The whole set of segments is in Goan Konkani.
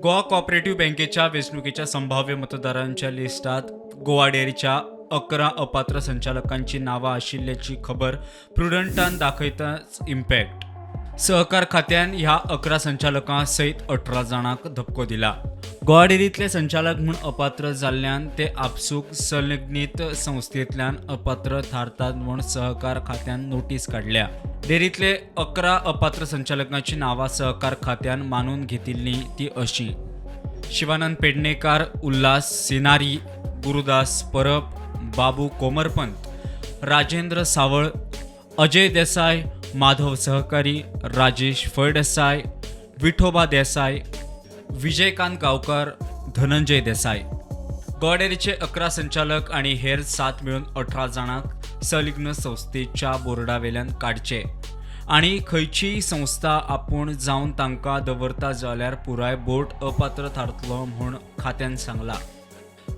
गोवा कॉपरेटिव्ह बँकेच्या वेंचणुकेच्या संभाव्य मतदारांच्या लिस्टात गोवा डेअरीच्या 11 अपात्र संचालकांची नावां आशिल्ल्याची खबर प्रुडंटान दाखयताच इम्पॅक्ट. सहकार खात्यान ह्या 11 संचालकां सयत 18 जाणांक धपको दिला. गोवा डेअरींतले संचालक म्हूण अपात्र जाल्ल्यान ते आपसूक संलग्नीत संस्थेंतल्यान अपात्र थारतात म्हूण सहकार खात्यान नोटीस काडल्या. डेअरींतले 11 अपात्र संचालकांची नांवां सहकार खात्यान मानून घेतिल्लीं ती अशीं: शिवानंद पेडणेकार, उल्हास सिनारी, गुरुदास परब, बाबू कोमरपंत, राजेंद्र सावळ, अजय देसाय, माधव सहकारी, राजेश फळदेसाय, विठोबा देसाय, विजयकांत गांवकर, धनंजय देसाय. गोवा डेअरीचे 11 संचालक आनी हेर 7 मेळून 18 जाणांक संलग्न संस्थेच्या बोर्डावेल्यान काडचे आनी खंयचीय संस्था आपूण जावन तांकां दवरता जाल्यार पुराय बोर्ड अपात्र थारतलो म्हूण खात्यान सांगलां.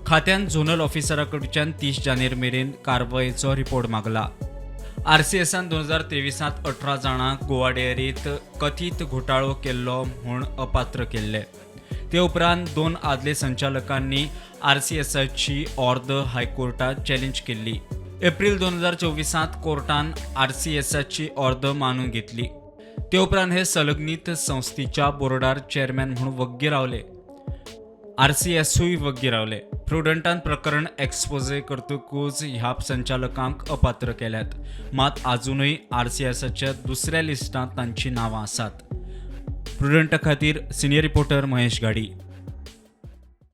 खात्यान झोनल ऑफिसरा कडच्यान 30 जानेर मेरेन कारवायेचो रिपोर्ट मागला. आरसीएसान 2023त 18 जाणांक गोवा डेअरीत कथीत घोटाळो केल्लो म्हूण अपात्र केल्ले. ते उपरांत दोन आदले संचालकांनी आरसीएसाची ऑर्द हायकोर्टात चॅलेंज केल्ली. एप्रील 2024त कोर्टान आरसीएसाची ऑर्द मानून घेतली. ते उपरांत हे संलग्नीत संस्थेच्या बोर्डार चेअरमॅन म्हूण वग्गी रावले. आरसीएसूय वग्गी रावले. प्रुडंटान प्रकरण एक्सपोजे करतकूच ह्या संचालकांक अपात्र केल्यात. मात आजुनूय आरसीएसाच्या दुसऱ्या लिस्टांत तांची नांवां आसात. प्रुडंटा खातीर सिनियर रिपोर्टर महेश घाडी.